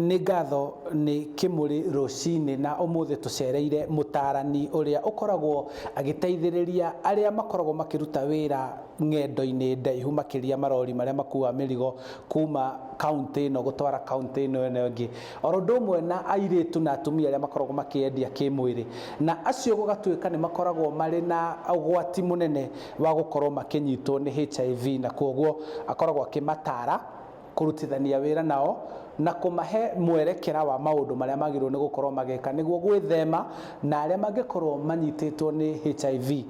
Nĩ ngatho nĩ Kĩmũrĩ rũcinĩ na ũmũthĩ tũcereire mũtaarani ũrĩa ũkoragwo agĩteithĩrĩria arĩa makoragwo makĩruta wĩra ng'endo-inĩ ndaihu makĩria marori marĩa makuaga mĩrigo kuma kaũntĩ ĩno gũtwara kaũntĩ ĩno ĩno ĩngĩ. Oro ũndũ ũmwe na airĩtu na atumia arĩa makoragwo makĩendia kĩmwĩrĩ na acio gũgatuĩka nĩ makoragwo marĩ na ũgwati mũnene wa gũkorwo makĩnyitwo nĩ HIV na kwoguo akoragwo akĩmatara kũrutithania wĩra nao na kũmahe mwerekera wa maũndũ marĩa magĩrĩirwo nĩ gũkorwo magĩka nĩguo gwĩthema na arĩa mangĩkorwo manyitĩtwo nĩ HIV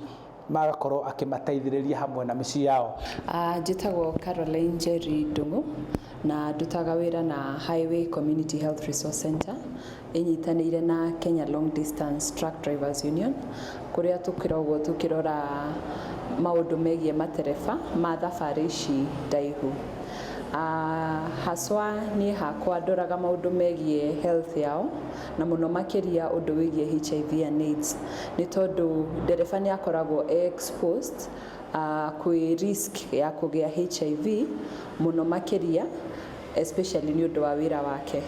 magakorwo akĩmateithĩrĩria hamwe na mĩciĩ yao. Njĩtagwo Caroline Njeri Ndung'u na ndutaga wĩra na Highway Community Health Resource Center ĩnyitanĩire na Kenya Long Distance Truck Drivers Union kũrĩa tũkoragwo tũkĩrora maũndũ megiĩ matereba ma thabarĩ ici ndaihu. Haswa niĩ hakwa ndoraga maũndũ megiĩ health yao na mũno makĩria ũndũ wĩgiĩ HIV and AIDS nĩ tondũ ndereba nĩ akoragwo e exposed kwĩ risk ya kũgĩa HIV mũno makĩria especially nĩ ũndũ wa wĩra wake.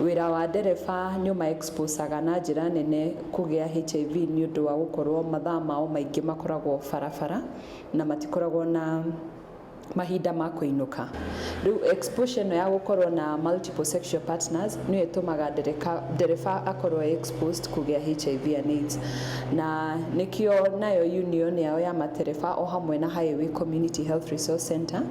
Wĩra wa ndereba nĩ ũma exposaga na njĩra nene kũgĩa HIV nĩ ũndũ wa gũkorwo mathaa mao maingĩ makoragwo barabara na matikoragwo na mahinda ma kũinũka. Rĩu exposure ĩno ya gũkorwo na multiple sexual partners nĩyo ĩtũmaga ndereba akorwo e exposed kũgĩa HIV and AIDS. Na nĩkĩo nayo union yao ya matereba o hamwe na Highway Community Health Resource Center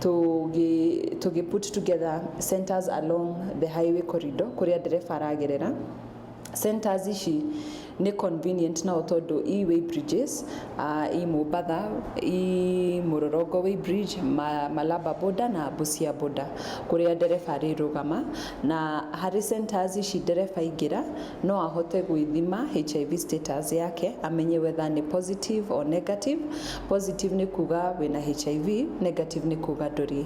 tũgĩ put together centers along the highway corridor kũrĩa ndereba aragerera. Centers ici nĩ convenient nao tondũ i weigh bridges, i Mombatha, i Mũrorong'o weigh bridge, Malaba border na Busia border kũrĩa ndereba arĩrũgama. Na harĩ centers ici ndereba aingĩra no ahote gwĩthima HIV status yake amenye whether nĩ positive or negative. Positive nĩ kuga wĩna HIV, negative nĩ kuga ndũrĩ.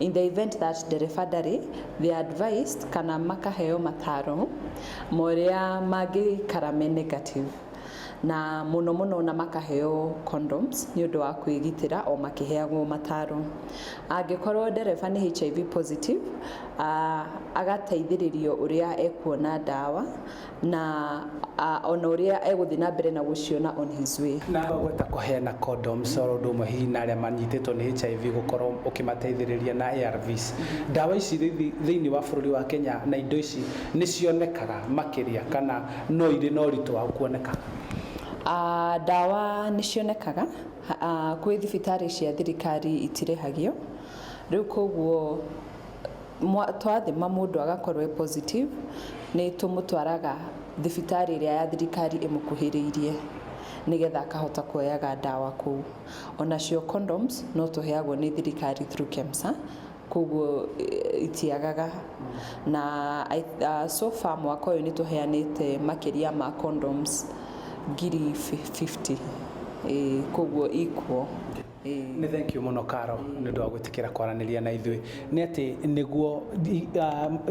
In the event that ndereba ndarĩ, they are advised kana makaheo mataro ma ũrĩa mangĩikara me negative na mũno mũno na makaheo condoms nĩ ũndũ wa kwĩgitĩra o makĩheagwo mataro. Angĩkorwo ndereba nĩ HIV positive, agateithĩrĩrio ũrĩa ekuona ndawa na ona ũrĩa egũthiĩ na mbere na gũciona on his way. Na gweta kũheana condoms oro ũndũ ũmwe hihi na arĩa manyitĩtwo nĩ HIV gũkorwo ũkĩmateithĩrĩria na ARVs. Ndawa ici thĩinĩ wa bũrũri wa Kenya na indo ici nĩ cionekaga makĩria kana no irĩ na ũritũ wa kuoneka? Ndawa nĩ cionekaga, kwĩ thibitarĩ cia thirikari itirĩhagio, rĩu koguo twathima mũndũ agakorwo e positive nĩ tũmũtwaraga thibitarĩ ĩrĩa ya thirikari ĩmũkuhĩrĩirie nĩgetha akahota kuoyaga ndawa kũu. Onacio condoms no tũheagwo nĩ thirikari through KEMSA, koguo itiagaga. Na so far mwaka ũyũ nĩ tũheanĩte makĩria ma condoms 50,000, koguo ikuo. Nĩ thank you mũno Caro nĩ ũndũ wa gwĩtĩkĩra kwaranĩria na ithuĩ. Nĩ atĩ nĩguo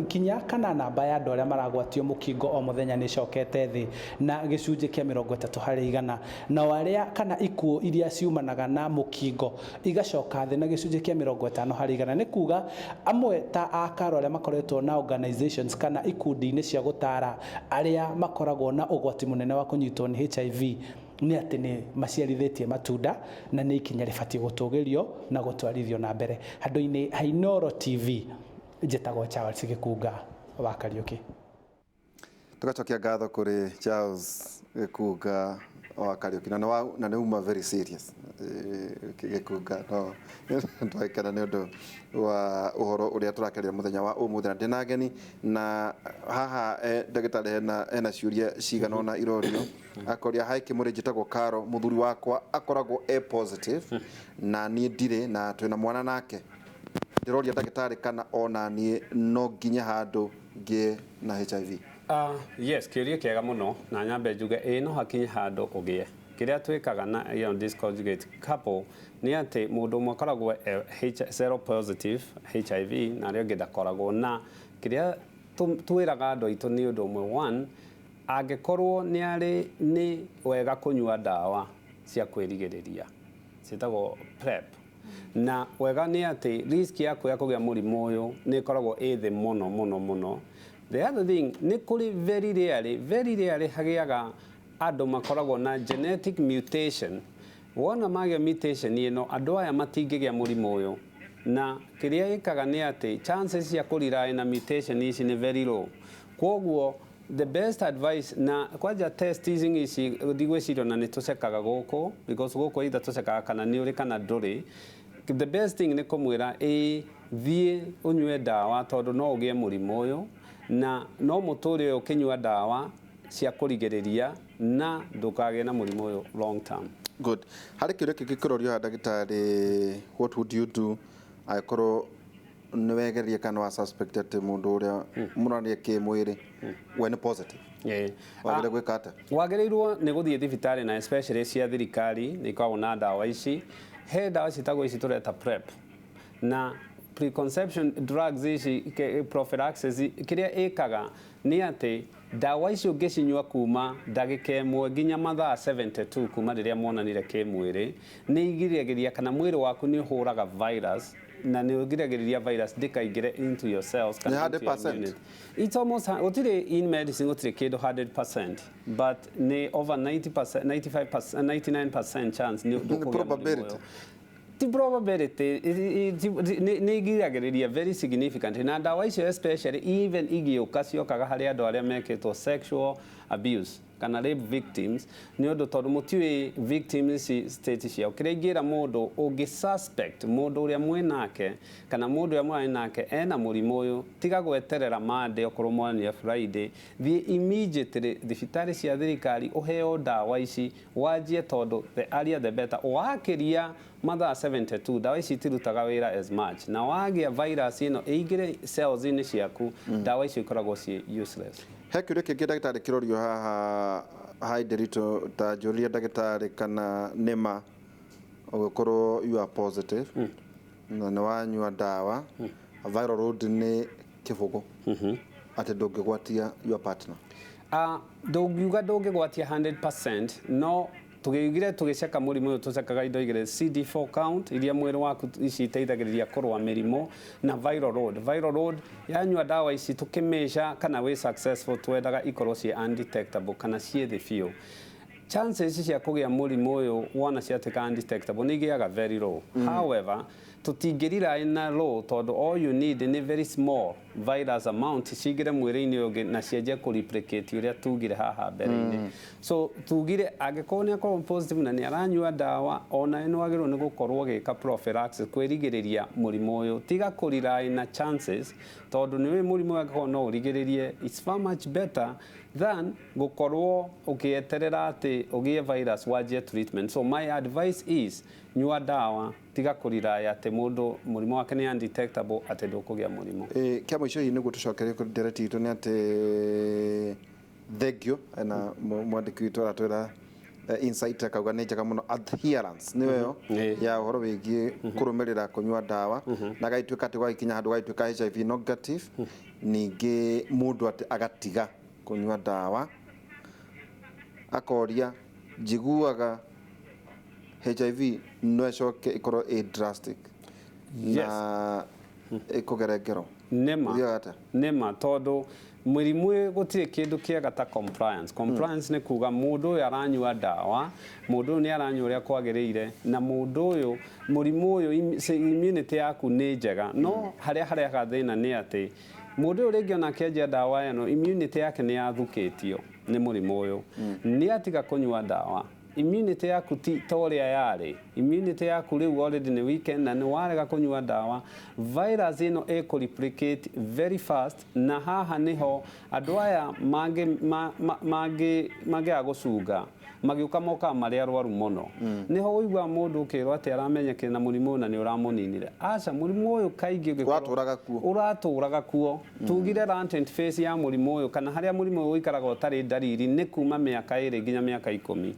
kinya kana namba ya andũ arĩa maragwatio mũkingo o mũthenya nĩ ĩcokete thĩ na gĩcunjĩ kĩa 30%, nao arĩa kana ikuũ iria ciumanaga na mũkingo igacoka thĩ na gĩcunjĩ kĩa 50%. Nĩ kuga amwe ta a Caro arĩa makoretwo na organizations kana ikundi-inĩ cia gũtara arĩa makoragwo na ũgwati mũnene wa kũnyitwo nĩ HIV nĩ atĩ nĩ maciarithĩtie matunda na nĩ ikinya rĩbatiĩ gũtũgĩrio na gũtwarithio na mbere. Handũ-inĩ ha Inooro TV, njĩtagwo Charles Gĩkunga wa Kariũki. Tũgacokia ngatho kũrĩ Charles Gĩkunga wa Kariũki na na nĩ uma very serious Gĩkunga, no twagĩkena nĩ ũndũ wa ũhoro ũrĩa tũrakĩaria mũthenya wa ũmũthĩ na ndĩna ageni na haha ndagĩtarĩ hena ciũria cigana ũna irorio. Akoria, "Hi Kĩmũrĩ, njĩtagwo Caro, mũthuri wakwa akoragwo e positive na niĩ ndirĩ na twĩna mwana nake. Ndĩroria ndagĩtarĩ kana ona niĩ no nginye handũ ngĩe na HIV?" Yes, kĩũria kĩega mũno na nyambe njuge ĩĩ no hakinye handũ ũgĩe. Kĩrĩa twĩkaga na disconjugate couple nĩ atĩ mũndũ ũmwe akoragwo e H positive HIV na arĩa ũngĩ ndakoragwo, na kĩrĩa twĩraga andũ aitũ nĩ ũndũ ũmwe. One, angĩkorwo nĩ arĩ nĩ wega kũnyua ndawa cia kwĩrigĩrĩria ciĩtagwo PrEP, na wega nĩ atĩ risk yaku ya kũgĩa mũrimũ ũyũ nĩ ĩkoragwo ĩ thĩ mũno mũno mũno. The other thing, nĩ kũrĩ very rarely, very rarely hagĩaga andũ makoragwo na genetic mutation. Wona magĩa mutation ĩno, andũ aya matingĩgĩa mũrimũ ũyũ, na kĩrĩa ĩkaga nĩ atĩ chances cia kũrely na mutation ici nĩ very low. Kwoguo the best advice na kwanja test ici ndigwĩciria ona nĩ tũcekaga gũkũ, because gũkũ either tũcekaga kana nĩ ũrĩ kana ndũrĩ. The best thing nĩ kũmwĩra, ĩĩ, thiĩ ũnyue ndawa, tondũ no ũgĩe mũrimũ ũyũ na no mũtũre ũyũ ũkĩnyua ndawa cia kũrigĩrĩria na ndũkagĩe na mũrimũ ũyũ long term. Good. Harĩ kĩũria kĩngĩ kĩrorio haha, ndagĩtarĩ: what would you do angĩkorwo nĩ wegeria kana wa suspect atĩ mũndũ ũrĩa mũrania kĩmwĩrĩ we nĩ positive? Wagĩrĩire gwĩka atĩa? Wagĩrĩirwo nĩ gũthiĩ thibitarĩ, na especially cia thirikari nĩ ikoragwo na ndawa ici. He ndawa ciĩtagwo ici tũreta PrEP na preconception drugs ici, prophylaxis. Kĩrĩa ĩkaga nĩ atĩ ndawa ici ũngĩcinyua kuma ndagĩka 1 nginya mathaa 72 kuma rĩrĩa monanire kĩmwĩrĩ, nĩ igiragĩrĩria kana mwĩrĩ waku nĩ ũhũraga virus na nĩ ũgiragĩrĩria virus ndĩkaingĩre into your cells kana Nĩ into your 100%? immunity. It's almost, gũtirĩ, in medicine gũtirĩ kĩndũ 100%, but nĩ over 90%, 95%, 99% chance nĩ ndũkũgĩa mũrimũ Probability. ũyũ. Ti probability, nĩ igiragĩrĩria very significant. Na ndawa icio especially even igĩũka ciokaga harĩ andũ arĩa mekĩtwo sexual abuse kana rape victims, nĩ ũndũ tondũ mũtiũĩ victims ici state ciao. Kĩrĩa ingĩra mũndũ ũngĩ suspect mũndũ ũrĩa mwĩ nake kana mũndũ ũrĩa mũrarĩ nake ena mũrimũ ũyũ, tiga gweterera Monday okorwo mwanire Friday, thiĩ immediately thibitarĩ cia thirikari ũheo ndawa ici wanjie, tondũ the earlier the better. Wakĩria mathaa 72, ndawa ici itirutaga wĩra as much, na wagĩa virus ĩno ĩingĩre cells-inĩ ciaku, ndawa icio ikoragwo ciĩ useless. He kĩũria kĩngĩ, ndagĩtarĩ, kĩrorio haha. Hi Nderitu, ta njũria ndagĩtarĩ kana nĩma ũgĩkorwo you are positive na nĩ wanyua ndawa, viral load nĩ kĩbũgũ, atĩ ndũngĩgwatia your partner? Ndũngiuga ndũngĩgwatia 100%, no tũgĩugire tũgĩceka mũrimũ ũyũ tũcekaga indo igĩrĩ: CD4 count iria mwĩrĩ waku ici iteithagĩrĩria kũrũa mĩrimũ, na viral load. Viral load yanyua ndawa ici tũkĩmeasure kana wĩ successful, twendaga ikorwo ciĩ undetectable kana ciĩ thĩ biũ. Chances cia kũgĩa mũrimũ ũyũ wona ciatuĩka undetectable nĩ igĩaga very low. However, tũtingĩrely na low, tondũ all you need nĩ very small virus amount cingĩre mwĩrĩ-inĩ ũngĩ na cianjie kũreplicate ũrĩa tugire haha mbere-inĩ. So tugire angĩkorwo nĩ akorwo positive na nĩ aranyua ndawa, ona nĩ wagĩrĩirwo nĩ gũkorwo ũgĩka prophylaxis kwĩrigĩrĩria mũrimũ ũyũ. Tiga kũrely na chances, tondũ nĩ ũĩ mũrimũ ũyũ angĩkorwo no ũrigĩrĩrie, it's far much better than gũkorwo ũkĩeterera atĩ ũgĩe virus wanjie treatment. So my advice is, nyua ndawa, tiga kũrely atĩ mũndũ mũrimũ wake nĩ undetectable atĩ ndũkũgĩa mũrimũ. Kĩa mũico hihi nĩguo tũcokerie kũrĩ ndereti itũ nĩ atĩ thengio na mwandĩki witũ aratwĩra insight, akauga nĩ njega mũno adherence nĩyo ĩyo ya ũhoro wĩgiĩ kũrũmĩrĩra kũnyua ndawa, na gagĩtuĩka atĩ gwagĩkinya handũ gagĩtuĩka HIV negative, ningĩ mũndũ atĩ agatiga kũnyua ndawa. Akoria, njiguaga HIV no ĩcoke ĩkorwo ĩ drastic na ĩkũgere ngero. Nĩma. Ũthiaga atĩa? Nĩma, tondũ mũrimũ ũyũ gũtirĩ kĩndũ kĩega ta compliance. Compliance nĩ kuga mũndũ ũyũ aranyua ndawa, mũndũ ũyũ nĩ aranyua ũrĩa kwagĩrĩire, na mũndũ ũyũ mũrimũ ũyũ immunity yaku nĩ njega. No harĩa harehaga thĩna nĩ atĩ mũndũ ũyũ rĩngĩ ona akĩanjia ndawa ĩno, immunity yake nĩ yathukĩtio nĩ mũrimũ ũyũ, nĩ atiga kũnyua ndawa, immunity yaku ti ta ũrĩa yarĩ. Immunity yaku rĩu already nĩ weakened na nĩ warega kũnyua ndawa, virus ĩno ĩkũ replicate very fast. Na haha nĩho andũ aya mangĩaga gũcunga magĩũka mokaga marĩ arwaru mũno. Nĩho ũiguaga mũndũ ũkĩrwo atĩ aramenyekire na mũrimũ ũyũ na nĩ ũramũninire. Aca, mũrimũ ũyũ kaingĩ ũngĩkorwo Ũratũraga kuo. Ũratũraga kuo. Tugire latent phase ya mũrimũ ũyũ, kana harĩa mũrimũ ũyũ ũikaraga ũtarĩ ndariri, nĩ kuma mĩaka 2 nginya mĩaka 10.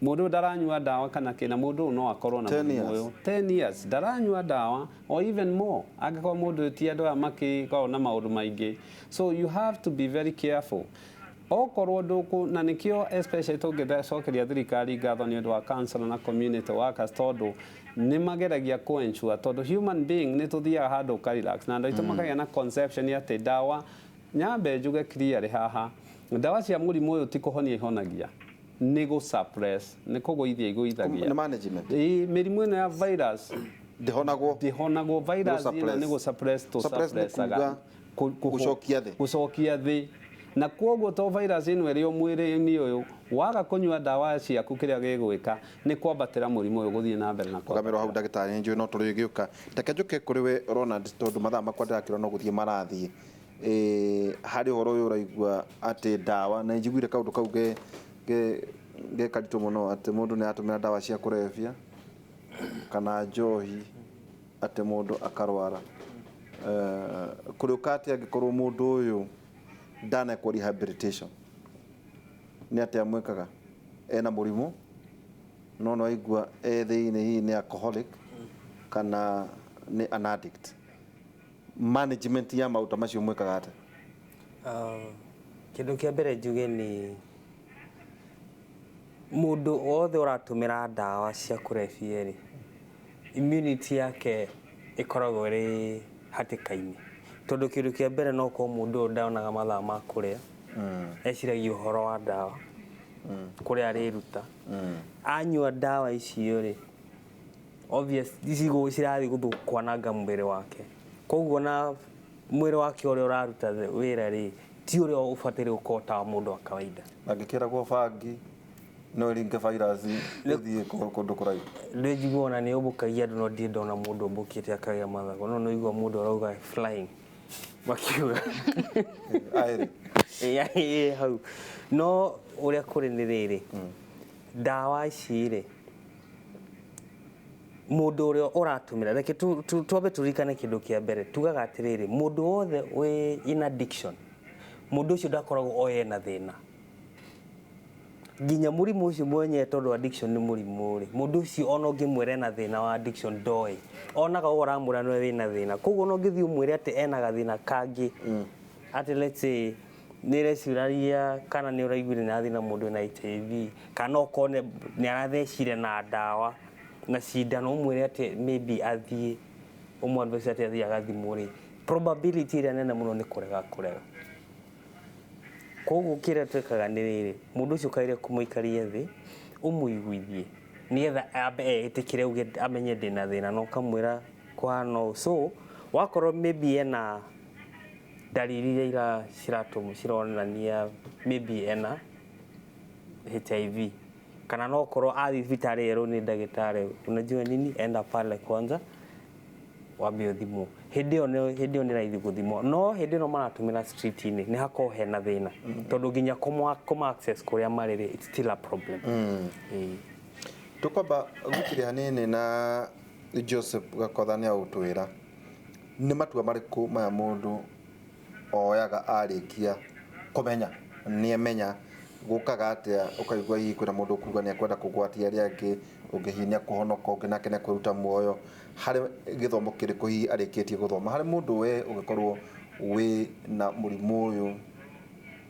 Mũndũ ũyũ ndaranyua ndawa kana kĩna, mũndũ ũyũ no akorwo na 10 mũrimũ years. ũyũ 10 years ndaranyua ndawa or even more, angĩkorwo mũndũ ũyũ ti andũ aya makĩkoragwo na maũndũ maingĩ. So you have to be very careful okorwo ndũkũ, na nĩkĩo especially tũngĩcokeria thirikari ngatho nĩ ũndũ wa council na community workers, tondũ nĩ mageragia kũ ensure, tondũ human being nĩ tũthiaga handũ ũka relax na andũ aitũ makagĩa na conception atĩ ndawa Nyambe njuge clearly haha, ndawa cia mũrimũ ũyũ ti kũhonia ihonagia, nĩ gũ suppress, nĩ kũgũithia igũithagia. Nĩ management. Ĩĩ, mĩrimũ ĩno ya virus Ndĩhonagwo. Ndĩhonagwo. Virus ĩno Gũ-suppress. nĩ gũ suppress tũ Suppress nĩ suppressaga. kuga gũcokia thĩ. Gũcokia thĩ, na kwoguo to virus ĩno ĩrĩ o mwĩrĩ-inĩ ũyũ, waga kũnyua ndawa ciaku, kĩrĩa gĩgwĩka nĩ kwambatĩra mũrimũ ũyũ, gũthiĩ na mbere na Kũgamĩrwo hau. kwambatĩra. Ndagĩtarĩ, nĩ njũĩ no tũrĩgĩũka. Reke njũke kũrĩ we Ronald, tondũ mathaa makwa ndĩrakĩrwo no gũthiĩ marathiĩ. Harĩ ũhoro ũyũ ũraigua atĩ ndawa, na njiguire kaũndũ kau ge karitũ mũno, atĩ mũndũ nĩ aratũmĩra ndawa cia kũrebia kana njohi, atĩ mũndũ akarwara. Kũrĩũka atĩ angĩkorwo mũndũ ũyũ ndanekwo rehabilitation, nĩ atĩa mwĩkaga? Ena mũrimũ no no aigua e thĩinĩ, hihi nĩ alcoholic kana nĩ an addict, management ya maũndũ ta macio mwĩkaga atĩa? Kĩndũ kĩa mbere njuge nĩ mũndũ wothe ũratũmĩra ndawa cia kũrebia rĩ, immunity yake ĩkoragwo ĩrĩ hatĩka-inĩ, tondũ kĩndũ kĩa mbere no korwo mũndũ ũyũ ndonaga mathaa ma kũrĩa, eciragia ũhoro wa ndawa kũrĩa arĩruta. Anyua ndawa icio rĩ, obvious ici cirathiĩ kwananga mwĩrĩ wake, koguo na mwĩrĩ wake ũrĩa ũraruta wĩra rĩ, ti ũrĩa ũbataire gũkorwo ta wa mũndũ wa kawaida. Angĩkĩragwo bangi no ĩringe virus ĩthiĩ kũndũ kũraihu. Ndĩ njigua ona nĩ ũmbũkagia andũ, no ndirĩ ndona mũndũ ũmbũkĩte akagĩa mathagu, no nĩigua mũndũ arauga flying makiuga. Aĩrĩ. Ĩ hau no ũrĩa kũrĩ nĩ rĩrĩ, ndawa ici rĩ, mũndũ ũrĩa ũratũmĩra, reke twambe tũririkane kĩndũ kĩa mbere tugaga atĩrĩrĩ, mũndũ wothe wĩ in addiction, mũndũ ũcio ndakoragwo oĩ ena thĩna nginya mũrimũ ũcio mwenyewe, tondũ addiction nĩ mũrimũ rĩ, mũndũ ũcio ona ũngĩmwĩra ena thĩna wa addiction ndoĩ, onaga ũguo ũramwĩra nĩwe wĩna thĩna. Koguo ona ũngĩthiĩ ũmwĩre atĩ ena gathĩna kangĩ, atĩ let's say nĩ reciraria kana nĩ ũraiguire nĩ arathiĩ na mũndũ wĩna HIV, kana okorwo nĩ arathecire na ndawa na cindano, ũmwĩre atĩ maybe athiĩ, ũmũ-advise atĩ athiĩ agathimwo rĩ, probability ĩrĩa nene mũno nĩ kũrega kũrega. Koguo kĩrĩa twĩkaga nĩ rĩrĩ, mũndũ ũcio ũkageria kũmũikaria thĩ, ũmũiguithie nĩgetha ambe etĩkĩre, auge amenye ndĩna thĩna, na ũkamwĩra kũhana ũũ. So wakorwo maybe ena ndariri iria cironania maybe ena HIV, kana no korwo athiĩ thibitarĩ erwo nĩ ndagĩtarĩ, unajua nini, enda pale kwanza wambe ũthimwo. Hĩndĩ ĩyo nĩ raithi gũthimwo, no hĩndĩ ĩno maratũmĩra street-inĩ nĩ hakoragwo hena thĩna, tondũ nginya kũma access kũrĩa marĩ rĩ, it's still a problem. Ĩĩ. Tũkwamba gwĩkĩria hanini na Joseph Gakotha nĩ agũtwĩra nĩ matua marĩkũ maya mũndũ oyaga arĩkia kũmenya nĩ emenya. Gũkaga atĩa? Ũkaigua hihi kwĩna mũndũ ũkuga nĩ ekwenda kũgwatia arĩa angĩ, ũngĩ hihi nĩ ekũhonoka, ũngĩ nake nĩ ekwĩruta muoyo. Harĩ gĩthomo kĩrĩkũ hihi arĩkĩtie gũthoma harĩ mũndũ we ũngĩkorwo wĩ na mũrimũ ũyũ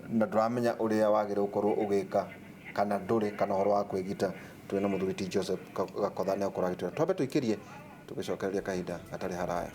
na ndũramenya ũrĩa wagĩrĩire gũkorwo ũgĩka, kana ndũrĩ, kana ũhoro wa kwĩgita? Twĩna mũthuri ti Joseph Gakotha, nĩ agũkorwo agĩtwĩra. Twambe tũikĩrie, tũgĩcokereria kahinda gatarĩ haraya.